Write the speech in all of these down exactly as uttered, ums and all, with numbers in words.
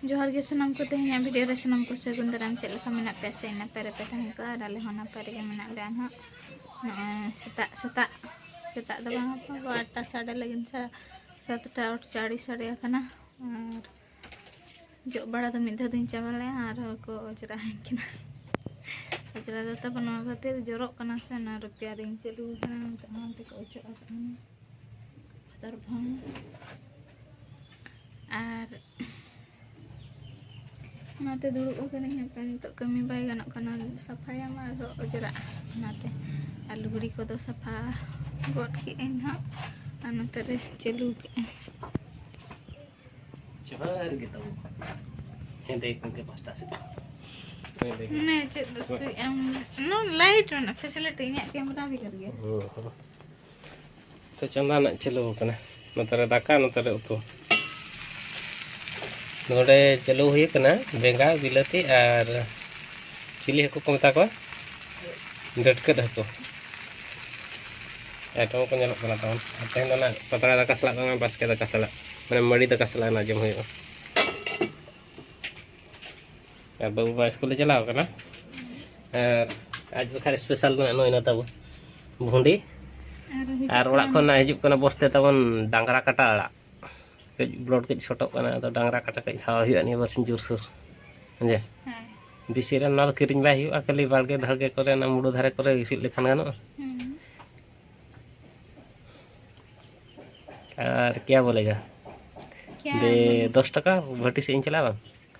ᱡᱚᱦᱟᱨ ᱜᱮ ᱥᱟᱱᱟᱢ ᱠᱚ, ᱛᱮᱦᱮᱧᱟᱜ ᱵᱷᱤᱰᱤᱭᱳ ᱨᱮ ᱥᱟᱱᱟᱢ ᱠᱚ ᱥᱟᱹᱜᱩᱱ ᱫᱟᱨᱟᱢ᱾ ᱪᱮᱫ ᱞᱮᱠᱟ ᱢᱮᱱᱟᱜ ᱯᱮᱭᱟ? ᱥᱮ ᱱᱟᱯᱟᱭ ᱨᱮᱯᱮ ᱛᱟᱦᱮᱸ ᱠᱚᱜᱼᱟ? ᱟᱨ ᱟᱞᱮ ᱦᱚᱸ ᱱᱟᱯᱟᱭ ᱨᱮᱜᱮ ᱢᱮᱱᱟᱜ ᱞᱮᱭᱟ ᱱᱟᱦᱟᱜ᱾ ᱱᱚᱜᱼᱚᱭ ᱥᱮᱛᱟᱜ ᱥᱮᱛᱟᱜ, ᱥᱮᱛᱟᱜ ᱫᱚ ᱵᱟᱝ, ᱟᱴᱴᱟ ᱥᱟᱰᱮ ᱞᱟᱹᱜᱤᱫ, ᱥᱟ-, ᱥᱟᱛᱴᱟ ᱟᱴ ᱪᱟᱲᱤᱥ ᱥᱟᱰᱮ ᱟᱠᱟᱱᱟ᱾ ᱟᱨ ᱡᱚᱜ ᱵᱟᱲᱟ ᱫᱚ ᱢᱤᱫ ᱫᱷᱟᱣ ᱫᱚᱧ ᱪᱟᱵᱟ ᱞᱮᱜᱼᱟ, ᱟᱨᱦᱚᱸ ᱠᱚ ᱚᱡᱽᱨᱟ ᱟᱹᱧ ᱠᱟᱱᱟ᱾ ᱚᱡᱽᱨᱟ ᱫᱚ ᱛᱟᱵᱚ ᱱᱚᱣᱟ ᱠᱷᱟᱹᱛᱤᱨ ᱡᱚᱨᱚᱜ ᱠᱟᱱᱟ ᱥᱮ, ᱚᱱᱟ ᱨᱩᱯᱤᱭᱟ ᱨᱤᱧ ᱪᱟᱹᱞᱩ ᱟᱠᱟᱱᱟ, ᱱᱤᱛᱚᱜ ᱦᱚᱸ ᱚᱱᱛᱮ ᱠᱚ ᱚᱪᱚᱜ ᱟᱠᱟᱫᱼᱟ᱾ ᱟᱨ ᱚᱱᱟᱛᱮ ᱫᱩᱲᱩᱵ ᱟᱠᱟᱱᱟᱹᱧ ᱦᱟᱯᱮ, ᱱᱤᱛᱚᱜ ᱠᱟᱹᱢᱤ ᱵᱟᱭ ᱜᱟᱱᱚᱜ ᱠᱟᱱᱟ, ᱥᱟᱯᱷᱟᱭᱟᱢ ᱟᱨᱦᱚᱸ ᱚᱡᱽᱨᱟᱜᱼᱟ᱾ ᱚᱱᱟᱛᱮ ᱟᱨ ᱞᱩᱜᱽᱲᱤ ᱠᱚᱫᱚ ᱥᱟᱯᱷᱟ ᱜᱚᱫ ᱠᱮᱫᱟᱹᱧ ᱱᱟᱦᱟᱜ, ᱟᱨ ᱱᱚᱛᱮ ᱨᱮ ᱪᱟᱹᱞᱩ ᱠᱮᱫᱟᱹᱧ᱾ ᱡᱚᱦᱟᱨ ᱜᱮ ᱛᱟᱵᱚ᱾ ᱦᱮᱸᱫᱮ ᱠᱚᱜᱮ ᱯᱟᱥᱴᱟ ᱥᱮᱫ᱾ ᱦᱮᱸᱫᱮ ᱜᱮ᱾ ᱢᱟᱱᱮ ᱪᱮᱫ ᱩᱛᱩᱭ ᱮᱢ? ᱱᱚᱣᱟ ᱞᱟᱭᱤᱴ ᱨᱮᱱᱟᱜ ᱯᱷᱮᱥᱤᱞᱤᱴᱤ ᱤᱧᱟᱹᱜ ᱠᱮᱢᱮᱨᱟ ᱵᱷᱤᱛᱤᱨ ᱜᱮ᱾ ᱦᱩᱸ, ᱦᱩᱸ᱾ ᱛᱚ ᱪᱚᱸᱫᱟ ᱱᱟᱜ ᱪᱟᱹᱞᱩ ᱟᱠᱟᱱᱟ᱾ ᱱᱚᱛᱮ ᱨᱮ ᱫᱟᱠᱟ, ᱱᱚᱛᱮ ᱨᱮ ᱩᱛᱩ᱾ ᱱᱚᱰᱮ ᱪᱟᱹᱞᱩ ᱦᱩᱭ ᱟᱠᱟᱱᱟ ᱵᱮᱸᱜᱟᱲ, ᱵᱤᱞᱟᱹᱛᱤ ᱟᱨ ᱪᱤᱞᱤ ᱦᱟᱹᱠᱩ ᱠᱚ ᱢᱮᱛᱟ ᱠᱚᱣᱟ? ᱰᱟᱹᱴᱠᱟᱹᱫ ᱦᱟᱹᱠᱩ᱾ ᱮᱴᱚᱢ ᱠᱚ ᱧᱮᱞᱚᱜ ᱠᱟᱱᱟ ᱛᱟᱵᱚᱱ᱾ ᱟᱨ ᱛᱮᱦᱮᱧ ᱫᱚ ᱚᱱᱟ ᱯᱟᱛᱲᱟ ᱫᱟᱠᱟ ᱥᱟᱞᱟᱜ ᱫᱚ ᱚᱱᱟ ᱵᱟᱥᱠᱮ ᱫᱟᱠᱟ ᱥᱟᱞᱟᱜ, ᱢᱟᱱᱮ ᱢᱟᱹᱲᱤ ᱫᱟᱠᱟ ᱥᱟᱞᱟᱜ ᱚᱱᱟ ᱡᱚᱢ ᱦᱩᱭᱩᱜᱼᱟ᱾ ᱟᱨ ᱵᱟᱹᱵᱩ ᱢᱟ ᱥᱠᱩᱞᱮ ᱪᱟᱞᱟᱣ ᱠᱟᱱᱟ᱾ ᱟᱨ ᱟᱡ ᱵᱟᱠᱷᱟᱡ ᱥᱯᱮᱥᱟᱞ ᱢᱮᱱᱟᱜᱼᱟ ᱱᱚᱜᱼᱚᱭ ᱱᱟ ᱛᱟᱵᱚ ᱵᱷᱩᱸᱰᱤ᱾ ᱟᱨ ᱦᱤᱡᱩᱜ ᱟᱨ ᱚᱲᱟᱜ ᱠᱟᱱ ᱠᱷᱚᱱ ᱱᱟ ᱦᱤᱡᱩᱜ ᱠᱟᱱᱟ ᱵᱚᱥᱛᱮ ᱛᱟᱵᱚᱱ ᱰᱟᱝᱨᱟ ᱠᱟᱴᱟ ᱟᱲᱟᱜ᱾ ᱠᱟᱹᱡ ᱵᱞᱚᱰ ᱠᱟᱹᱡ ᱥᱚᱴᱚᱜ ᱠᱟᱱᱟ, ᱟᱫᱚ ᱰᱟᱝᱨᱟ ᱠᱟᱴᱟ ᱠᱟᱹᱡ ᱠᱷᱟᱣᱟ ᱦᱩᱭᱩᱜᱼᱟ ᱱᱤᱭᱟᱹ ᱵᱟᱨᱥᱤᱧ ᱡᱳᱨᱥᱳᱨ᱾ ᱦᱮᱸ ᱡᱮ? ᱦᱮᱸ᱾ ᱵᱮᱥᱤ ᱨᱮ ᱱᱚᱣᱟ ᱫᱚ ᱠᱤᱨᱤᱧ ᱵᱟᱭ ᱦᱩᱭᱩᱜᱼᱟ, ᱠᱷᱟᱹᱞᱤ ᱵᱟᱲᱜᱮ ᱫᱷᱟᱲᱜᱮ ᱠᱚᱨᱮ, ᱚᱱᱟ ᱢᱩᱰᱩ ᱫᱷᱟᱨᱮ ᱠᱚᱨᱮ ᱤᱥᱤᱫ ᱞᱮᱠᱷᱟᱱ ᱜᱟᱱᱚᱜᱼᱟ᱾ ᱦᱩᱸ᱾ ᱟᱨ ᱠᱮᱭᱟ ᱵᱚᱞᱮᱜᱟ? ᱠᱮᱭᱟ ᱫᱮ ᱵᱚᱞᱮ᱾ ᱫᱚᱥ ᱴᱟᱠᱟ ᱵᱷᱟᱹᱴᱤ ᱥᱮᱫ ᱤᱧ ᱪᱟᱞᱟᱜᱼᱟ ᱵᱟᱝ?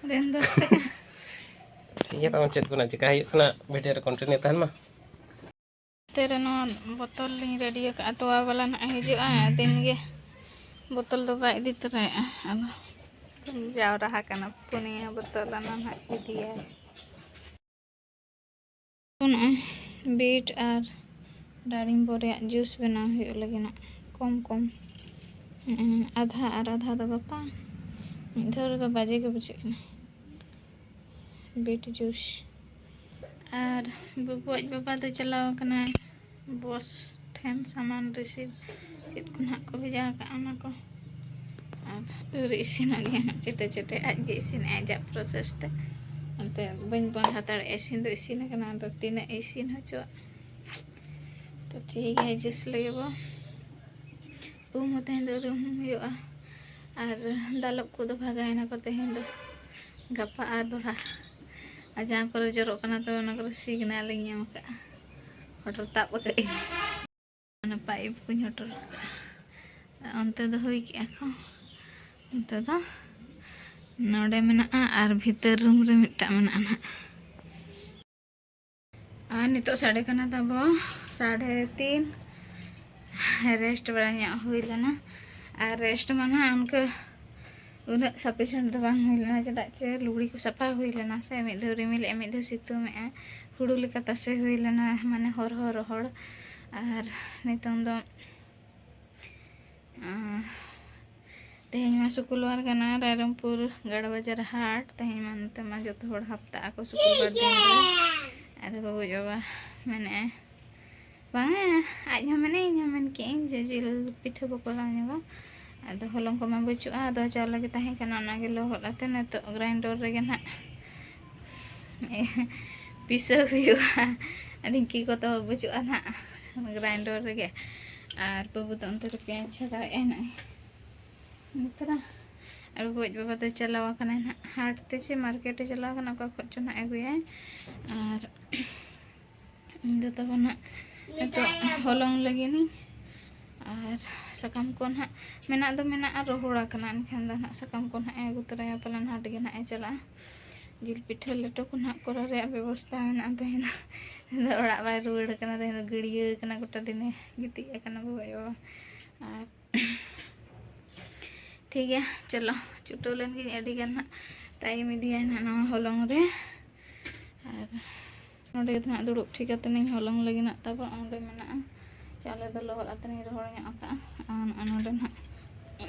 ᱫᱮᱱ ᱫᱚᱥ ᱴᱟᱠᱟ᱾ ᱴᱷᱤᱠ ᱜᱮᱭᱟ, ᱛᱟᱵᱚᱱ ᱪᱮᱫ ᱠᱚ ᱱᱟᱜ ᱪᱮᱠᱟ ᱦᱩᱭᱩᱜ ᱠᱟᱱᱟ, ᱵᱷᱤᱰᱤᱭᱳ ᱨᱮ ᱠᱚᱱᱴᱤᱱᱤᱭᱩ ᱛᱟᱦᱮᱱ ᱢᱟ᱾ ᱱᱚᱛᱮ ᱨᱮ ᱱᱚᱣᱟ ᱵᱚᱛᱚᱞ ᱞᱤᱧ ᱨᱮᱰᱤ ᱟᱠᱟᱫᱼᱟ, ᱛᱚᱣᱟ ᱵᱟᱞᱟ ᱱᱟᱜ ᱦᱤᱡᱩᱜᱼᱟ, ᱫᱤᱱ ᱜᱮ ᱵᱚᱛᱚᱞ ᱫᱚ ᱵᱟᱭ ᱤᱫᱤ ᱛᱚᱨᱟᱭᱮᱫᱼᱟ᱾ ᱟᱫᱚ ᱡᱟᱣᱨᱟ ᱟᱠᱟᱱᱟ ᱯᱩᱱᱭᱟᱹ ᱵᱚᱛᱚᱞ, ᱚᱱᱟ ᱱᱟᱜ ᱤᱫᱤᱭᱟᱭ᱾ ᱱᱚᱜᱼᱚᱭ ᱵᱤᱴ ᱟᱨ ᱰᱟᱲᱤᱢᱵᱚ ᱨᱮᱭᱟᱜ ᱡᱩᱥ ᱵᱮᱱᱟᱣ ᱦᱩᱭᱩᱜ ᱞᱟᱹᱜᱤᱫ ᱱᱟᱜ, ᱠᱚᱢ ᱠᱚᱢ, ᱟᱫᱷᱟ ᱟᱨ ᱟᱫᱷᱟ ᱫᱚ ᱜᱟᱯᱟ᱾ ᱢᱤᱫ ᱫᱷᱟᱣ ᱨᱮᱫᱚ ᱵᱟᱡᱮ ᱜᱮ ᱵᱩᱡᱷᱟᱹᱜ ᱠᱟᱱᱟ᱾ ᱵᱤᱴ ᱡᱩᱥ᱾ ᱟᱨ ᱵᱟᱹᱵᱩ ᱟᱡ ᱵᱟᱵᱟ ᱫᱚ ᱪᱟᱞᱟᱣ ᱟᱠᱟᱱᱟᱭ ᱵᱚᱥ ᱴᱷᱮᱱ ᱥᱟᱢᱟᱱ ᱨᱤᱥᱤᱵᱷ, ᱪᱮᱫ ᱠᱚ ᱱᱟᱦᱟᱜ ᱠᱚ ᱵᱷᱮᱡᱟ ᱟᱠᱟᱫᱼᱟ ᱚᱱᱟ ᱠᱚ᱾ ᱟᱨ ᱟᱹᱣᱨᱤ ᱤᱥᱤᱱᱚᱜ ᱜᱮᱭᱟ ᱦᱟᱸᱜ, ᱪᱮᱴᱮ ᱪᱮᱴᱮ ᱟᱡ ᱜᱮ ᱤᱥᱤᱱᱮᱜᱼᱟ ᱟᱡᱟᱜ process ᱛᱮ᱾ ᱚᱱᱛᱮ ᱵᱟᱹᱧ ᱵᱚᱱᱫ ᱦᱟᱛᱟᱲᱮᱜᱼᱟ, ᱤᱥᱤᱱ ᱫᱚ ᱤᱥᱤᱱ ᱟᱠᱟᱱᱟ, ᱟᱫᱚ ᱛᱤᱱᱟᱹᱜ ᱤᱥᱤᱱ ᱦᱚᱪᱚᱣᱟᱜ᱾ ᱛᱚ ᱴᱷᱤᱠ ᱜᱮᱭᱟ, juice ᱞᱟᱹᱜᱤᱫ ᱵᱚ᱾ ᱩᱢ ᱦᱚᱸ ᱛᱮᱦᱮᱧ ᱫᱚ ᱟᱹᱣᱨᱤ ᱩᱢ ᱦᱩᱭᱩᱜᱼᱟ, ᱟᱨ ᱫᱟᱞᱚᱵ ᱠᱚᱫᱚ ᱵᱷᱟᱜᱟᱭᱮᱱᱟ ᱠᱚ ᱛᱮᱦᱮᱧ ᱫᱚ, ᱜᱟᱯᱟ ᱟᱨ ᱫᱚᱦᱲᱟ᱾ ᱟᱨ ᱡᱟᱦᱟᱸ ᱠᱚᱨᱮ ᱡᱚᱨᱚᱜ ᱠᱟᱱᱟ ᱛᱚ, ᱚᱱᱟ ᱠᱚᱨᱮ signal ᱤᱧ ᱮᱢ ᱟᱠᱟᱫᱼᱟ, ᱦᱚᱴᱚᱨ ᱛᱟᱵ ᱟᱠᱟᱫ ᱟᱹᱧ᱾ ᱚᱱᱟ pipe ᱠᱚᱧ ᱦᱚᱴᱚᱨ ᱟᱠᱟᱫᱼᱟ᱾ ᱚᱱᱛᱮ ᱫᱚ ᱦᱩᱭ ᱠᱮᱜᱼᱟ ᱠᱚ, ᱚᱱᱛᱮ ᱫᱚ ᱱᱚᱰᱮ ᱢᱮᱱᱟᱜᱼᱟ, ᱟᱨ ᱵᱷᱤᱛᱟᱹᱨ room ᱨᱮ ᱢᱤᱫᱴᱟᱝ ᱢᱮᱱᱟᱜᱼᱟ ᱱᱟᱦᱟᱜ᱾ ᱟᱨ ᱱᱤᱛᱚᱜ ᱥᱟᱰᱮ ᱠᱟᱱᱟ ᱛᱟᱵᱚ ᱥᱟᱲᱮ ᱛᱤᱱ᱾ Rest ᱵᱟᱲᱟ ᱧᱚᱜ ᱦᱩᱭ ᱞᱮᱱᱟ, ᱟᱨ rest ᱢᱟ ᱱᱟᱦᱟᱜ ᱚᱱᱠᱟ ᱩᱱᱟᱹᱜ sufficient ᱫᱚ ᱵᱟᱝ ᱦᱩᱭ ᱞᱮᱱᱟ, ᱪᱮᱫᱟᱜ ᱪᱮ ᱞᱩᱜᱽᱲᱤ ᱠᱚ ᱥᱟᱯᱷᱟ ᱦᱩᱭ ᱞᱮᱱᱟ ᱥᱮ, ᱢᱤᱫ ᱫᱷᱟᱣ ᱨᱤᱢᱤᱞᱮᱜᱼᱟ, ᱢᱤᱫ ᱫᱷᱟᱣ ᱥᱤᱛᱩᱝ ᱮᱜᱼᱟ, ᱦᱩᱲᱩ ᱞᱮᱠᱟ ᱛᱟᱥᱮ ᱦᱩᱭ ᱞᱮᱱᱟ, ᱢᱟᱱᱮ ᱦᱚᱨᱦᱚ ᱨᱚᱦᱚᱲ᱾ ᱟᱨ ᱱᱤᱛᱚᱝ ᱫᱚ ᱟᱨ ᱛᱮᱦᱮᱧ ᱢᱟ ᱥᱩᱠᱩᱞᱵᱟᱨ ᱠᱟᱱᱟ, ᱨᱟᱭᱨᱚᱝᱯᱩᱨ ᱜᱟᱲ ᱵᱟᱡᱟᱨ ᱦᱟᱴ᱾ ᱛᱮᱦᱮᱧ ᱢᱟ ᱱᱚᱛᱮ ᱢᱟ ᱡᱚᱛᱚ ᱦᱚᱲ ᱦᱟᱯᱛᱟᱜ ᱟᱠᱚ ᱥᱩᱠᱩᱞᱵᱟᱨ ᱫᱤᱱ ᱨᱮ᱾ ᱟᱫᱚ ᱜᱚᱜᱚᱡ ᱵᱟᱵᱟ ᱢᱮᱱᱮᱫᱼᱟᱭ, "ᱵᱟᱝᱟ, ᱟᱡ ᱦᱚᱸ ᱢᱮᱱᱮᱫ, ᱤᱧ ᱦᱚᱸ ᱢᱮᱱ ᱠᱮᱜᱼᱟᱹᱧ ᱡᱮ ᱡᱤᱞ ᱯᱤᱴᱷᱟᱹ ᱵᱚ ᱠᱚᱨᱟᱣ ᱧᱚᱜᱟ᱾ ᱟᱫᱚ ᱦᱚᱞᱚᱝ ᱠᱚᱢᱟ ᱵᱟᱹᱪᱩᱜᱼᱟ, ᱟᱫᱚ ᱪᱟᱣᱞᱮ ᱜᱮ ᱛᱟᱦᱮᱸ ᱠᱟᱱᱟ, ᱚᱱᱟᱜᱮ ᱞᱚᱦᱚᱫ ᱟᱛᱮ ᱱᱤᱛᱚᱜ grinder ᱨᱮᱜᱮ ᱱᱟᱦᱟᱜ ᱯᱤᱥᱟᱹᱣ ᱦᱩᱭᱩᱜᱼᱟ᱾ ᱰᱷᱤᱝᱠᱤ ᱠᱚᱫᱚ ᱵᱟᱹᱪᱩᱜᱼᱟ ᱱᱟᱦᱟᱜ, grinder ᱨᱮᱜᱮ᱾ ᱟᱨ ᱵᱟᱹᱵᱩ ᱫᱚ ᱚᱱᱛᱮ ᱨᱮ ᱯᱮᱸᱭᱟᱡᱽ ᱪᱷᱟᱰᱟᱣᱮᱫᱼᱟᱭ ᱱᱟᱦᱟᱜ ᱱᱮᱛᱟᱨ᱾ ᱟᱨ ᱜᱚᱜᱚᱡ ᱵᱟᱵᱟ ᱫᱚ ᱪᱟᱞᱟᱣ ᱟᱠᱟᱱᱟᱭ ᱱᱟᱦᱟᱜ ᱦᱟᱴ ᱛᱮ ᱪᱮ market ᱮ ᱪᱟᱞᱟᱣ ᱟᱠᱟᱱᱟ, ᱚᱠᱟ ᱠᱷᱚᱱ ᱪᱚ ᱱᱟᱦᱟᱜ ᱟᱹᱜᱩᱭᱟᱭ᱾ ᱟᱨ ᱤᱧ ᱫᱚ ᱛᱟᱵᱚ ᱱᱟᱦᱟᱜ ᱱᱤᱛᱚᱜ ᱦᱚᱞᱚᱝ ᱞᱟᱹᱜᱤᱫ ᱤᱧ᱾ ᱟᱨ ᱥᱟᱠᱟᱢ ᱠᱚ ᱱᱟᱦᱟᱜ ᱢᱮᱱᱟᱜ ᱫᱚ ᱢᱮᱱᱟᱜᱼᱟ, ᱨᱚᱦᱚᱲ ᱟᱠᱟᱱᱟ, ᱮᱱᱠᱷᱟᱱ ᱫᱚ ᱱᱟᱦᱟᱜ ᱥᱟᱠᱟᱢ ᱠᱚ ᱱᱟᱦᱟᱜ ᱮ ᱟᱹᱜᱩ ᱛᱚᱨᱟᱭᱟ, ᱯᱟᱞᱮᱱ ᱦᱟᱴ ᱜᱮ ᱱᱟᱦᱟᱜ ᱮ ᱪᱟᱞᱟᱜᱼᱟ᱾ ᱡᱤᱞ ᱯᱤᱴᱷᱟᱹ ᱞᱮᱴᱚ ᱠᱚ ᱱᱟᱦᱟᱜ ᱠᱚᱨᱟᱣ ᱨᱮᱭᱟᱜ ᱵᱮᱵᱚᱥᱛᱷᱟ ᱢᱮᱱᱟᱜᱼᱟ᱾ ᱛᱮᱦᱮᱧ ᱫᱚ, ᱛᱮᱦᱮᱧ ᱫᱚ ᱚᱲᱟᱜ ᱵᱟᱭ ᱨᱩᱣᱟᱹᱲ ᱠᱟᱱᱟ, ᱛᱮᱦᱮᱧ ᱫᱚ ᱜᱟᱹᱲᱭᱟᱹ ᱠᱟᱱᱟ, ᱜᱚᱴᱟ ᱫᱤᱱᱮ ᱜᱤᱛᱤᱡ ᱟᱠᱟᱱᱟ ᱜᱚᱜᱚ ᱟᱭᱳ ᱵᱟᱵᱟ᱾ ᱟᱨ ᱴᱷᱤᱠ ᱜᱮᱭᱟ, ᱪᱚᱞᱚ ᱪᱷᱩᱴᱟᱹᱣ ᱞᱮᱱ ᱜᱤᱧ, ᱟᱹᱰᱤ ᱜᱟᱱ ᱦᱟᱸᱜ time ᱤᱫᱤᱭᱟᱭ ᱱᱟᱦᱟᱜ ᱱᱚᱣᱟ ᱦᱚᱞᱚᱝ ᱨᱮ᱾ ᱟᱨ ᱱᱚᱰᱮ ᱫᱚ ᱦᱟᱸᱜ ᱫᱩᱲᱩᱵ ᱴᱷᱤᱠ ᱠᱟᱛᱮ ᱤᱧ ᱦᱚᱞᱚᱝ ᱞᱟᱹᱜᱤᱫ ᱱᱟᱜ ᱛᱟᱵᱚ᱾ ᱚᱸᱰᱮ ᱢᱮᱱᱟᱜᱼᱟ, ᱪᱟᱣᱞᱮ ᱫᱚ ᱞᱚᱦᱚᱫ ᱟᱛᱮ ᱤᱧ ᱨᱚᱦᱚᱲ ᱧᱚᱜ ᱟᱠᱟᱫᱼᱟ᱾ ᱟᱨ ᱱᱚᱜᱼᱚ ᱱᱚᱰᱮ ᱱᱟᱜ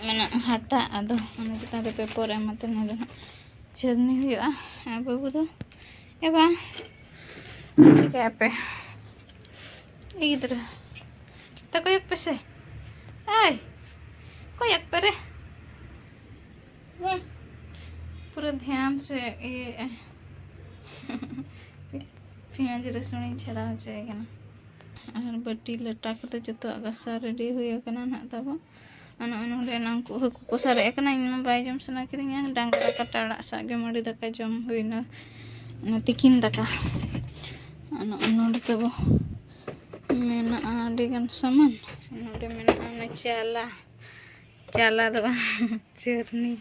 ᱢᱮᱱᱟᱜᱼᱟ ᱦᱟᱴᱟᱜ, ᱟᱫᱚ ᱚᱱᱟ ᱪᱮᱛᱟᱱ ᱨᱮ paper ᱮᱢ ᱟᱛᱮ ᱱᱚᱰᱮ ᱱᱟᱜ ᱪᱷᱟᱹᱨᱱᱤ ᱦᱩᱭᱩᱜᱼᱟ᱾ ᱟᱨ ᱵᱟᱹᱵᱩ ᱫᱚ, ᱮ ᱵᱟᱝ, ᱪᱤᱠᱟᱹᱭᱟᱯᱮ? ᱮ ᱜᱤᱫᱽᱨᱟᱹ, ᱛᱟ ᱠᱚᱭᱚᱜ ᱯᱮᱥᱮ᱾ ᱮᱭ, ᱠᱚᱭᱚᱜ ᱯᱮ ᱨᱮ᱾ ᱯᱩᱨᱟᱹ ᱫᱷᱮᱭᱟᱱ ᱥᱮ ᱤᱭᱟᱹᱭᱮᱫᱼᱟᱭ᱾ ᱯᱮᱸᱭᱟᱡᱽ ᱨᱟᱹᱥᱩᱱᱤᱧ ᱪᱷᱟᱲᱟᱣ ᱦᱚᱪᱚᱭᱮ ᱠᱟᱱᱟ᱾ ᱟᱨ ᱵᱟᱹᱴᱤ ᱞᱟᱴᱟ ᱠᱚᱫᱚ ᱡᱚᱛᱚᱣᱟᱜ ᱜᱟᱥᱟᱣ ᱨᱮᱰᱤ ᱦᱩᱭ ᱟᱠᱟᱱᱟ ᱱᱟᱦᱟᱜ ᱛᱟᱵᱚ᱾ ᱟᱨ ᱱᱚᱜᱼᱚᱭ ᱱᱚᱰᱮ ᱱᱩᱠᱩ ᱦᱟᱹᱠᱩ ᱠᱚ ᱥᱟᱨᱮᱡ ᱟᱠᱟᱱᱟ, ᱤᱧ ᱢᱟ ᱵᱟᱭ ᱡᱚᱢ ᱥᱟᱱᱟ ᱠᱤᱫᱤᱧᱟ᱾ ᱰᱟᱝᱨᱟ ᱠᱟᱴᱟ ᱟᱲᱟᱜ ᱥᱟᱶ ᱜᱮ ᱢᱟᱹᱰᱤ ᱫᱟᱠᱟ ᱡᱚᱢ ᱦᱩᱭᱱᱟ, ᱚᱱᱟ ᱛᱤᱠᱤᱱ ᱫᱟᱠᱟ᱾ ᱟᱨ ᱱᱚᱜᱼᱚᱭ ᱱᱚᱰᱮ ᱛᱟᱵᱚ ᱢᱮᱱᱟᱜᱼᱟ ᱟᱹᱰᱤᱜᱟᱱ ᱥᱟᱢᱟᱱ᱾ ᱱᱚᱰᱮ ᱢᱮᱱᱟᱜᱼᱟ ᱚᱱᱟ ᱪᱟᱞᱟ, ᱪᱟᱞᱟ ᱫᱚ ᱵᱟᱝ, ᱪᱟᱹᱨᱱᱤ,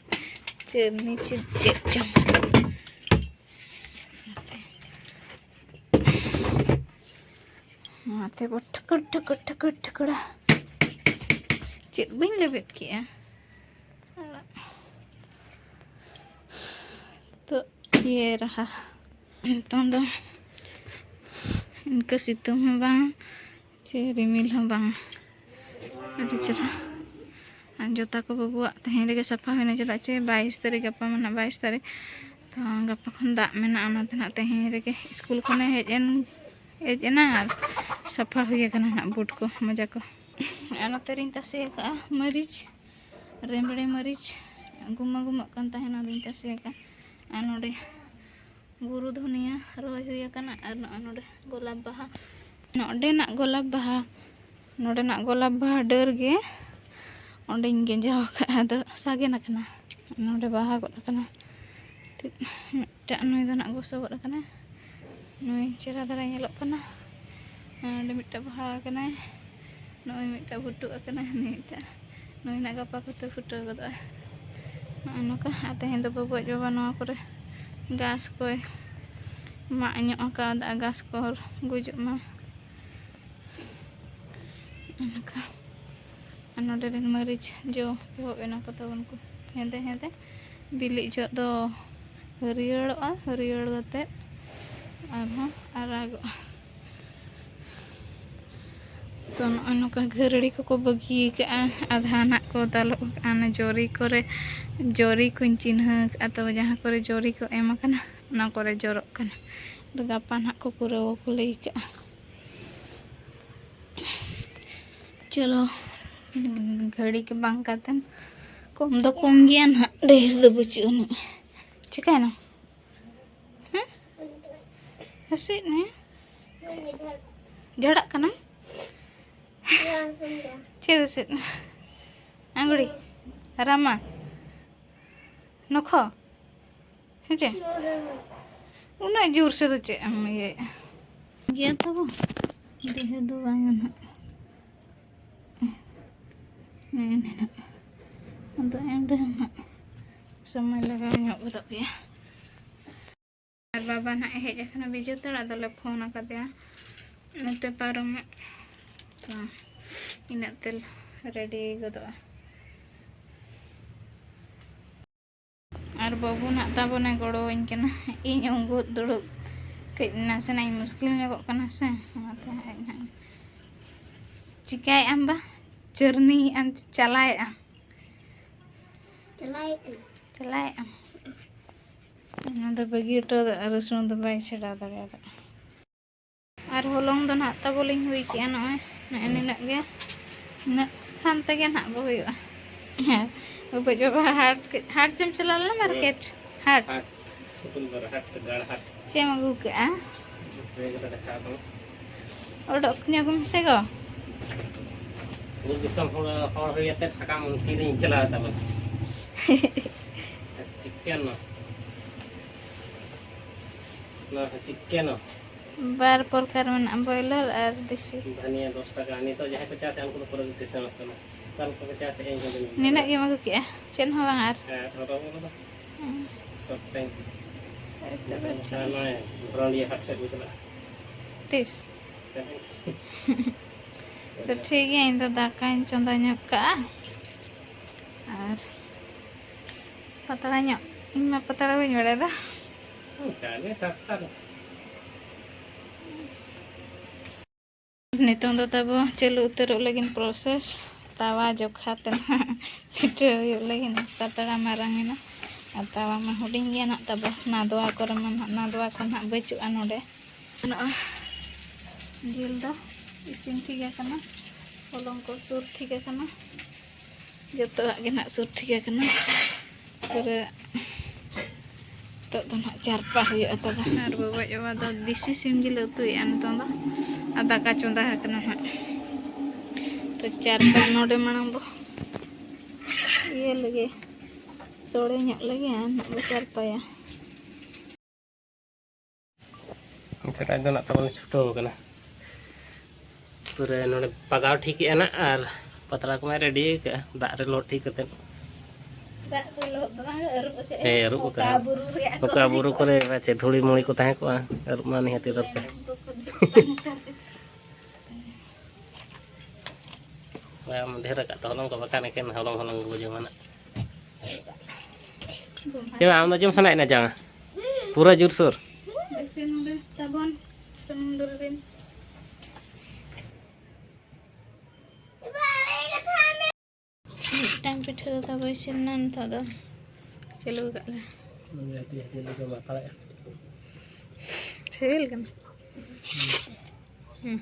ᱪᱟᱹᱨᱱᱤ ᱪᱮᱫ ᱪᱮᱫ ᱪᱚᱝ᱾ ᱱᱚᱛᱮ ᱵᱚ ᱴᱷᱟᱹᱠᱩᱨ ᱴᱷᱟᱹᱠᱩᱨ ᱴᱷᱟᱹᱠᱩᱨ ᱴᱷᱟᱹᱠᱩᱨᱟ᱾ ᱪᱮᱫ ᱵᱟᱹᱧ ᱞᱮᱵᱮᱫ ᱠᱮᱜᱼᱟ᱾ ᱛᱚ ᱤᱭᱟᱹ ᱨᱟᱦᱟ ᱱᱤᱛᱚᱝ ᱫᱚ ᱤᱱᱠᱟᱹ ᱥᱤᱛᱩᱝ ᱦᱚᱸ ᱵᱟᱝ ᱪᱮ ᱨᱤᱢᱤᱞ ᱦᱚᱸ ᱵᱟᱝ, ᱟᱹᱰᱤ ᱪᱮᱦᱨᱟ᱾ ᱟᱨ ᱡᱩᱛᱟ ᱠᱚ ᱵᱟᱹᱵᱩᱣᱟᱜ ᱛᱮᱦᱮᱧ ᱨᱮᱜᱮ ᱥᱟᱯᱷᱟ ᱦᱩᱭᱱᱟ, ᱪᱮᱫᱟᱜ ᱪᱮ ᱵᱟᱭᱤᱥ ᱛᱟᱹᱨᱤᱠᱷ, ᱜᱟᱯᱟ ᱢᱟ ᱱᱟᱦᱟᱜ ᱵᱟᱭᱤᱥ ᱛᱟᱹᱨᱤᱠᱷ, ᱛᱚ ᱜᱟᱯᱟ ᱠᱷᱚᱱ ᱫᱟᱜ ᱢᱮᱱᱟᱜᱼᱟ, ᱚᱱᱟᱛᱮ ᱱᱟᱦᱟᱜ ᱛᱮᱦᱮᱧ ᱨᱮᱜᱮ ᱥᱠᱩᱞ ᱠᱷᱚᱱᱮ ᱦᱮᱡ ᱮᱱ, ᱦᱮᱡ ᱮᱱᱟ ᱟᱨ ᱥᱟᱯᱷᱟ ᱦᱩᱭ ᱟᱠᱟᱱᱟ ᱱᱟᱦᱟᱜ ᱵᱩᱴ ᱠᱚ, ᱢᱚᱡᱟ ᱠᱚ᱾ ᱟᱨ ᱱᱚᱛᱮ ᱨᱤᱧ ᱛᱟᱥᱮ ᱟᱠᱟᱫᱼᱟ ᱢᱟᱹᱨᱤᱪ, ᱨᱮᱢᱲᱮ ᱢᱟᱹᱨᱤᱪ, ᱜᱩᱢᱟᱹ ᱜᱩᱢᱟᱹᱜ ᱠᱟᱱ ᱛᱟᱦᱮᱱᱟ, ᱟᱫᱚᱧ ᱛᱟᱥᱮ ᱟᱠᱟᱫᱼᱟ᱾ ᱟᱨ ᱱᱚᱰᱮ ᱵᱩᱨᱩ ᱫᱷᱩᱱᱤᱭᱟᱹ ᱨᱚᱦᱚᱭ ᱦᱩᱭ ᱟᱠᱟᱱᱟ᱾ ᱟᱨ ᱱᱚᱜᱼᱚᱭ ᱱᱚᱰᱮ ᱜᱳᱞᱟᱯ ᱵᱟᱦᱟ, ᱱᱚᱰᱮᱱᱟᱜ ᱜᱳᱞᱟᱯ ᱵᱟᱦᱟ, ᱱᱚᱰᱮᱱᱟᱜ ᱜᱳᱞᱟᱯ ᱵᱟᱦᱟ ᱰᱟᱹᱨ ᱜᱮ ᱚᱸᱰᱮᱧ ᱜᱮᱸᱡᱟᱣ ᱟᱠᱟᱫᱼᱟ, ᱟᱫᱚ ᱥᱟᱜᱮᱱ ᱟᱠᱟᱱᱟ᱾ ᱱᱚᱰᱮ ᱵᱟᱦᱟ ᱜᱚᱫ ᱟᱠᱟᱱᱟ᱾ ᱢᱤᱫᱴᱟᱜ ᱱᱩᱭ ᱫᱚ ᱱᱟᱜ ᱜᱚᱥᱚ ᱜᱚᱫ ᱟᱠᱟᱱᱟ, ᱱᱩᱭ ᱪᱮᱦᱨᱟ ᱫᱷᱟᱨᱟ ᱧᱮᱞᱚᱜ ᱠᱟᱱᱟ᱾ ᱱᱚᱰᱮ ᱢᱤᱫᱴᱟᱜ ᱵᱟᱦᱟ ᱟᱠᱟᱱᱟᱭ, ᱱᱚᱜᱼᱚᱭ ᱢᱤᱫᱴᱟᱜ ᱵᱷᱩᱴᱩᱜ ᱟᱠᱟᱱᱟᱭ, ᱱᱩᱭ ᱢᱤᱫᱴᱟᱜ, ᱱᱩᱭ ᱱᱟᱜ ᱜᱟᱯᱟ ᱠᱚᱛᱮ ᱯᱷᱩᱴᱟᱹᱣ ᱜᱚᱫᱚᱜᱼᱟ᱾ ᱱᱚᱜᱼᱚ ᱱᱚᱝᱠᱟ᱾ ᱟᱨ ᱛᱮᱦᱮᱧ ᱫᱚ ᱵᱟᱹᱵᱩ ᱟᱡ ᱵᱟᱵᱟ ᱱᱚᱣᱟ ᱠᱚᱨᱮ ᱜᱷᱟᱥ ᱠᱚᱭ ᱢᱟᱜ ᱧᱚᱜ ᱟᱠᱟᱫᱟ, ᱜᱷᱟᱥ ᱠᱚ ᱜᱩᱡᱩᱜ ᱢᱟ᱾ ᱚᱱᱠᱟ᱾ ᱟᱨ ᱱᱚᱰᱮ ᱨᱮᱱ ᱢᱟᱹᱨᱤᱪ ᱡᱚ ᱮᱦᱚᱵ ᱮᱱᱟ ᱠᱚ ᱛᱟᱵᱚᱱ ᱠᱚ, ᱦᱮᱸᱫᱮ ᱦᱮᱸᱫᱮ᱾ ᱵᱤᱞᱤᱜ ᱡᱚᱦᱚᱜ ᱫᱚ ᱦᱟᱹᱨᱭᱟᱹᱲᱚᱜᱼᱟ, ᱦᱟᱹᱨᱭᱟᱹᱲ ᱠᱟᱛᱮᱫ ᱟᱨᱦᱚᱸ ᱟᱨᱟᱜᱚᱜᱼᱟ᱾ ᱛᱚ ᱱᱚᱜᱼᱚᱭ ᱱᱚᱝᱠᱟ ᱜᱷᱟᱹᱨᱲᱤ ᱠᱚᱠᱚ ᱵᱟᱹᱜᱤ ᱠᱟᱜᱼᱟ, ᱟᱫᱷᱟ ᱱᱟᱜ ᱠᱚ ᱫᱟᱞᱚᱵ ᱠᱟᱜᱼᱟ᱾ ᱚᱱᱟ ᱡᱚᱨᱤ ᱠᱚᱨᱮ, ᱡᱚᱨᱤ ᱠᱚᱧ ᱪᱤᱱᱦᱟᱹ ᱠᱟᱜᱼᱟ, ᱛᱚ ᱡᱟᱦᱟᱸ ᱠᱚᱨᱮ ᱡᱚᱨᱤ ᱠᱚ ᱮᱢ ᱟᱠᱟᱱᱟ ᱚᱱᱟ ᱠᱚᱨᱮ ᱡᱚᱨᱚᱜ ᱠᱟᱱᱟ᱾ ᱟᱫᱚ ᱜᱟᱯᱟ ᱱᱟᱜ ᱠᱚ ᱯᱩᱨᱟᱹᱣ ᱟᱠᱚ ᱞᱟᱹᱭ ᱠᱟᱜᱼᱟ᱾ ᱪᱚᱞᱚ, ᱜᱷᱟᱹᱲᱤ ᱠᱚ ᱵᱟᱝ ᱠᱟᱛᱮᱱ ᱠᱚ ᱠᱚᱢ ᱫᱚ ᱠᱚᱢ ᱜᱮᱭᱟ ᱱᱟᱦᱟᱜ, ᱰᱷᱮᱨ ᱫᱚ ᱵᱟᱹᱪᱩᱜ ᱟᱹᱱᱤᱡ᱾ ᱪᱤᱠᱟᱹᱭᱮᱱᱟ? ᱦᱮᱸ? ᱦᱟᱹᱥᱩᱭᱮᱫ ᱢᱮᱭᱟ? ᱡᱷᱟᱲᱟᱜ ᱠᱟᱱᱟᱢ? ᱪᱮᱫ ᱦᱟᱹᱥᱩᱭᱮᱫ ᱢᱮᱭᱟ? ᱟᱝᱜᱽᱲᱤ? ᱨᱟᱢᱟ? ᱱᱚᱠᱷᱚ? ᱦᱮᱸ ᱪᱮ? ᱩᱱᱟᱹᱜ ᱡᱳᱨ ᱥᱮ ᱫᱚ ᱪᱮᱫ ᱮᱢ ᱤᱭᱟᱹᱭᱮᱫᱼᱟ? ᱜᱮᱭᱟ ᱛᱟᱵᱚ, ᱰᱷᱮᱨ ᱫᱚ ᱵᱟᱝᱟ ᱱᱟᱦᱟᱜ᱾ ᱦᱮᱸ, ᱱᱤᱱᱟᱹᱜ᱾ ᱟᱫᱚ ᱮᱱ ᱨᱮᱦᱚᱸ ᱱᱟᱦᱟᱜ ᱥᱚᱢᱚᱭ ᱞᱟᱜᱟᱣ ᱧᱚᱜ ᱜᱚᱫᱚᱜ ᱜᱮᱭᱟ᱾ ᱟᱨ ᱵᱟᱵᱟ ᱱᱟᱦᱟᱜ ᱮ ᱦᱮᱡ ᱟᱠᱟᱱᱟ ᱵᱤᱡᱚᱭ ᱛᱟᱲᱟ, ᱟᱫᱚᱞᱮ ᱯᱷᱳᱱ ᱟᱠᱟᱫᱮᱭᱟ ᱱᱚᱛᱮ ᱯᱟᱨᱚᱢᱚᱜ᱾ ᱛᱚ, ᱤᱱᱟᱹᱜ ᱛᱮ ᱨᱮᱰᱤ ᱜᱚᱫᱚᱜᱼᱟ᱾ ᱟᱨ ᱵᱟᱹᱵᱩ ᱱᱟᱜ ᱛᱟᱵᱚᱱᱮ ᱜᱚᱲᱚᱣᱟᱹᱧ ᱠᱟᱱᱟ᱾ ᱤᱧ ᱩᱸᱜᱩᱫ ᱫᱩᱲᱩᱵ ᱠᱟᱹᱡ ᱱᱟᱥᱮᱱᱟᱜ ᱤᱧ ᱢᱩᱥᱠᱤᱞ ᱧᱚᱜᱚᱜ ᱠᱟᱱᱟ ᱥᱮ, ᱚᱱᱟᱛᱮ ᱟᱡ ᱱᱟᱜ ᱪᱤᱠᱟᱹᱭᱮᱫ ᱟᱢ ᱵᱟ? ᱪᱟᱹᱨᱱᱤᱭᱮᱫ ᱟᱢ, ᱪᱟᱞᱟᱭᱮᱫ ᱟᱢ? ᱪᱟᱞᱟᱭᱮᱫ ᱟᱹᱧ᱾ ᱪᱟᱞᱟᱭᱮᱫ ᱟᱢ? ᱚᱱᱟ ᱫᱚ ᱵᱟᱹᱜᱤ ᱦᱚᱴᱚ ᱫᱚ, ᱨᱟᱹᱥᱩᱱ ᱫᱚ ᱵᱟᱭ ᱪᱷᱟᱰᱟᱣ ᱫᱟᱲᱮᱭᱟᱫᱟ᱾ ᱟᱨ ᱦᱚᱞᱚᱝ ᱫᱚ ᱱᱟᱦᱟᱜ ᱛᱟᱵᱚ ᱞᱤᱧ ᱦᱩᱭ ᱠᱮᱜᱼᱟ, ᱱᱚᱜᱼᱚᱭ ᱱᱚᱜᱼᱚᱭ ᱱᱤᱱᱟᱹᱜ ᱜᱮ, ᱱᱤᱱᱟᱹᱜ ᱠᱷᱟᱱ ᱛᱮᱜᱮ ᱱᱟᱦᱟᱜ ᱵᱚ ᱦᱩᱭᱩᱜᱼᱟ᱾ ᱦᱮᱸ, ᱩᱯᱟᱹᱡ ᱵᱟᱵᱟ ᱦᱟᱴ, ᱦᱟᱴ ᱪᱮᱢ ᱪᱟᱞᱟᱣ ᱞᱮᱱᱟ ᱢᱟᱨᱠᱮᱴ? ᱦᱟᱴ᱾ ᱦᱟᱴ, ᱥᱩᱠᱩᱞ ᱵᱟᱨ ᱦᱟᱴ, ᱜᱟᱲ ᱦᱟᱴ᱾ ᱪᱮᱫ ᱮᱢ ᱟᱹᱜᱩ ᱠᱟᱜᱼᱟ? ᱵᱮᱜᱽ ᱨᱮ ᱫᱟᱠᱟ ᱠᱚ᱾ ᱚᱰᱚᱠ ᱧᱚᱜ ᱢᱮᱥᱮ ᱜᱚ᱾ ᱢᱤᱫ ᱫᱤᱥᱚᱢ ᱦᱚᱲ, ᱦᱚᱲ ᱦᱩᱭ ᱟᱛᱮᱫ ᱥᱟᱠᱟᱢ ᱛᱤᱨᱤᱧ ᱪᱟᱞᱟᱣ ᱛᱟᱵᱚᱱ᱾ ᱪᱤᱠᱮᱱ᱾ ᱱᱚᱣᱟ ᱪᱤᱠᱮᱱ᱾ ᱵᱟᱨ ᱯᱨᱚᱠᱟᱨ ᱢᱮᱱᱟᱜᱼᱟ, ᱵᱚᱭᱞᱟᱨ ᱟᱨ ᱫᱮᱥᱤ᱾ ᱫᱷᱟᱱᱤᱭᱟ ᱫᱚᱥ ᱴᱟᱠᱟ᱾ ᱱᱤᱛᱚᱜ ᱡᱟᱦᱟᱸᱭ ᱠᱚ ᱪᱟᱥᱮᱫᱼᱟ, ᱩᱱᱠᱩ ᱫᱚ ᱯᱩᱨᱟᱹ ᱠᱚ ᱠᱤᱥᱟᱹᱬᱚᱜ ᱠᱟᱱᱟ᱾ ᱚᱠᱟ ᱞᱮᱠᱟ ᱠᱚ ᱪᱟᱥᱮᱫᱼᱟ, ᱤᱧ ᱦᱚᱸ ᱵᱟᱹᱧ ᱵᱟᱲᱟᱭᱟ᱾ ᱱᱤᱱᱟᱹᱜ ᱜᱮᱢ ᱟᱹᱜᱩ ᱠᱮᱜᱼᱟ? ᱪᱮᱫ ᱦᱚᱸ ᱵᱟᱝ ᱟᱨ? ᱦᱮᱸ, ᱟᱨ ᱟᱹᱜᱩ ᱠᱟᱫᱟ᱾ ᱦᱩᱸ᱾ Short time. ᱦᱳᱭ, ᱛᱚᱵᱮ ᱴᱷᱤᱠ ᱟᱪᱪᱷᱟ, ᱜᱮᱭᱟ᱾ ᱱᱚᱜᱼᱚᱭ ᱵᱨᱚᱱᱰᱤᱭᱟ ᱦᱟᱴ ᱥᱮᱫ ᱵᱚ ᱪᱟᱞᱟᱜᱼᱟ᱾ ᱛᱤᱥ? ᱛᱮᱦᱮᱧ᱾ ᱛᱚ ᱴᱷᱤᱠ ᱜᱮᱭᱟ, ᱤᱧ ᱫᱚ ᱫᱟᱠᱟᱧ ᱪᱚᱸᱫᱟ ᱧᱚᱜ ᱠᱟᱜᱼᱟ᱾ ᱟᱨ ᱯᱟᱛᱲᱟ ᱧᱚᱜ, ᱤᱧ ᱢᱟ ᱯᱟᱛᱲᱟ ᱵᱟᱹᱧ ᱵᱟᱲᱟᱭ ᱫᱚ᱾ ᱚᱱᱠᱟ ᱜᱮ ᱥᱟᱥᱛᱟ ᱫᱚ᱾ ᱱᱤᱛᱚᱝ ᱫᱚ ᱛᱟᱵᱚ ᱪᱟᱹᱞᱩ ᱩᱛᱟᱹᱨᱚᱜ ᱞᱟᱹᱜᱤᱫ process᱾ ᱛᱟᱣᱟ ᱡᱚᱠᱷᱟ ᱛᱮ ᱱᱟᱦᱟᱜ ᱯᱤᱴᱷᱟᱹ ᱦᱩᱭᱩᱜ ᱞᱟᱹᱜᱤᱫ᱾ ᱯᱟᱛᱲᱟ ᱢᱟᱨᱟᱝ ᱮᱱᱟ ᱟᱨ ᱛᱟᱣᱟ ᱢᱟ ᱦᱩᱰᱤᱧ ᱜᱮᱭᱟ ᱱᱟᱦᱟᱜ ᱛᱟᱵᱚ᱾ ᱱᱟᱫᱣᱟ ᱠᱚᱨᱮ ᱢᱟ ᱱᱟᱦᱟᱜ, ᱱᱟᱫᱣᱟ ᱠᱚ ᱱᱟᱦᱟᱜ ᱵᱟᱹᱪᱩᱜᱼᱟ ᱱᱚᱰᱮ᱾ ᱱᱚᱜᱼᱚᱭ ᱡᱤᱞ ᱫᱚ ᱤᱥᱤᱱ ᱴᱷᱤᱠ ᱟᱠᱟᱱᱟ, ᱦᱚᱞᱚᱝ ᱠᱚ ᱥᱩᱨ ᱴᱷᱤᱠ ᱟᱠᱟᱱᱟ᱾ ᱡᱚᱛᱚᱣᱟᱜ ᱜᱮ ᱱᱟᱦᱟᱜ ᱥᱩᱨ ᱴᱷᱤᱠ ᱟᱠᱟᱱᱟ᱾ ᱯᱩᱨᱟᱹ ᱱᱤᱛᱚᱜ ᱫᱚ ᱱᱟᱦᱟᱜ ᱪᱟᱨᱯᱟ ᱦᱩᱭᱩᱜᱼᱟ ᱛᱟᱵᱚᱱ᱾ ᱟᱨ ᱵᱟᱵᱟ ᱟᱡ ᱵᱟᱵᱟ ᱫᱚ ᱫᱮᱥᱤ ᱥᱤᱢ ᱡᱤᱞ ᱮ ᱩᱛᱩᱭᱮᱫᱼᱟ ᱱᱤᱛᱚᱝ ᱫᱚ, ᱟᱨ ᱫᱟᱠᱟ ᱪᱚᱸᱫᱟ ᱟᱠᱟᱱᱟ ᱱᱟᱦᱟᱜ᱾ ᱛᱚ ᱪᱟᱨᱯᱟ ᱱᱚᱰᱮ ᱢᱟᱲᱟᱝ ᱵᱚ ᱤᱭᱟᱹ ᱞᱮᱜᱮ, ᱥᱚᱲᱮ ᱧᱚᱜ ᱞᱮᱜᱮ ᱟᱨ ᱱᱟᱦᱟᱜ ᱵᱚ ᱪᱟᱨᱯᱟᱭᱟ᱾ ᱪᱷᱟᱴᱟᱭ ᱫᱚ ᱱᱟᱜ ᱛᱟᱵᱚᱱ ᱪᱷᱩᱴᱟᱹᱣ ᱟᱠᱟᱱᱟ᱾ ᱯᱩᱨᱟᱹ ᱱᱚᱰᱮ ᱯᱟᱜᱟᱣ ᱴᱷᱤᱠ ᱮᱜᱼᱟ ᱱᱟᱜ, ᱟᱨ ᱯᱟᱛᱲᱟ ᱠᱚᱢᱟᱭ ᱨᱮᱰᱤ ᱟᱠᱟᱫᱼᱟ, ᱫᱟᱜ ᱨᱮ ᱞᱚᱦᱚᱫ ᱴᱷᱤᱠ ᱠᱟᱛᱮᱫ᱾ ᱫᱟᱜ ᱨᱮ ᱞᱚᱦᱚᱫ ᱫᱚ ᱵᱟᱝ, ᱟᱹᱨᱩᱵ ᱟᱠᱟᱫᱼᱟ᱾ ᱦᱮᱸ, ᱟᱹᱨᱩᱵ ᱚᱠᱟ ᱟᱠᱟᱫᱼᱟ᱾ ᱵᱩᱨᱩ ᱨᱮᱭᱟᱜ ᱚᱠᱟ ᱠᱚ ᱵᱩᱨᱩ ᱠᱚᱨᱮ ᱯᱟᱪᱮ ᱫᱷᱩᱲᱤ ᱢᱩᱲᱤ ᱠᱚ ᱛᱟᱦᱮᱸ ᱠᱚᱜᱼᱟ, ᱟᱹᱨᱩᱵ ᱢᱟ ᱱᱤᱦᱟᱹᱛᱤ ᱫᱚᱨᱠᱟᱨ᱾ ᱟᱹᱨᱩᱵ ᱠᱚ ᱠᱚ ᱫᱩᱲᱩᱵ ᱠᱟᱱ ᱠᱷᱟᱱ᱾ ᱵᱟᱢ ᱰᱷᱮᱨ ᱟᱠᱟᱫ ᱛᱚ ᱦᱚᱞᱚᱝ ᱠᱚ, ᱵᱟᱠᱷᱟᱱ ᱮᱠᱮᱱ ᱦᱚᱞᱚᱝ ᱦᱚᱞᱚᱝ ᱜᱮᱵᱚ ᱡᱚᱢᱟ ᱱᱟᱜ᱾ ᱪᱮᱫᱟᱜ ᱟᱢ ᱫᱚ ᱡᱚᱢ ᱥᱟᱱᱟᱭᱮᱫ ᱢᱮᱭᱟ ᱡᱟᱝ? ᱯᱩᱨᱟᱹ ᱡᱳᱨᱥᱳᱨ᱾ ᱵᱮᱥᱤ ᱱᱚᱰᱮ ᱛᱟᱵᱚᱱ ᱥᱩᱱᱩᱢ ᱫᱩᱞ ᱵᱤᱱ᱾ ᱢᱤᱫᱴᱟᱝ ᱯᱤᱴᱷᱟᱹ ᱫᱚ ᱛᱟᱵᱚ ᱤᱥᱤᱱ ᱮᱱᱟ, ᱱᱤᱛᱚᱜ ᱫᱚ ᱪᱟᱹᱞᱩ ᱠᱟᱜ ᱞᱮ᱾ ᱦᱟᱹᱴᱤᱧ ᱦᱟᱹᱴᱤᱧ ᱞᱮ ᱡᱚᱢᱟ, ᱛᱟᱦᱞᱮ᱾ ᱥᱤᱵᱤᱞ ᱠᱟᱱᱟ? ᱦᱩᱸ᱾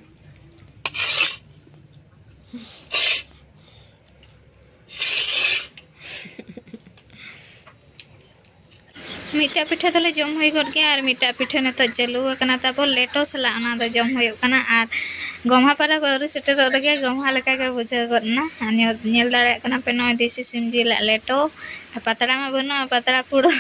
ᱢᱤᱫᱴᱟᱜ ᱯᱤᱴᱷᱟᱹ ᱫᱚᱞᱮ ᱡᱚᱢ ᱦᱩᱭ ᱜᱚᱫ ᱠᱮᱜᱼᱟ, ᱟᱨ ᱢᱤᱫᱴᱟᱜ ᱯᱤᱴᱷᱟᱹ ᱱᱤᱛᱚᱜ ᱪᱟᱹᱞᱩ ᱟᱠᱟᱱᱟ ᱛᱟᱵᱚ ᱞᱮᱴᱚ ᱥᱟᱞᱟᱜ, ᱚᱱᱟ ᱫᱚ ᱡᱚᱢ ᱦᱩᱭᱩᱜ ᱠᱟᱱᱟ᱾ ᱟᱨ ᱜᱚᱢᱦᱟ ᱯᱚᱨᱚᱵᱽ ᱟᱹᱣᱨᱤ ᱥᱮᱴᱮᱨᱚᱜ ᱨᱮᱜᱮ ᱜᱚᱢᱦᱟ ᱞᱮᱠᱟ ᱜᱮ ᱵᱩᱡᱷᱟᱹᱣ ᱜᱚᱫ ᱮᱱᱟ᱾ ᱟᱨ ᱧᱮᱞ, ᱧᱮᱞ ᱫᱟᱲᱮᱭᱟᱜ ᱠᱟᱱᱟ ᱯᱮ ᱱᱚᱜᱼᱚᱭ ᱫᱮᱥᱤ ᱥᱤᱢ ᱡᱤᱞᱟᱜ ᱞᱮᱴᱚ᱾ ᱟᱨ ᱯᱟᱛᱲᱟ ᱢᱟ ᱵᱟᱹᱱᱩᱜᱼᱟ, ᱯᱟᱛᱲᱟ ᱯᱷᱩᱲᱩᱜ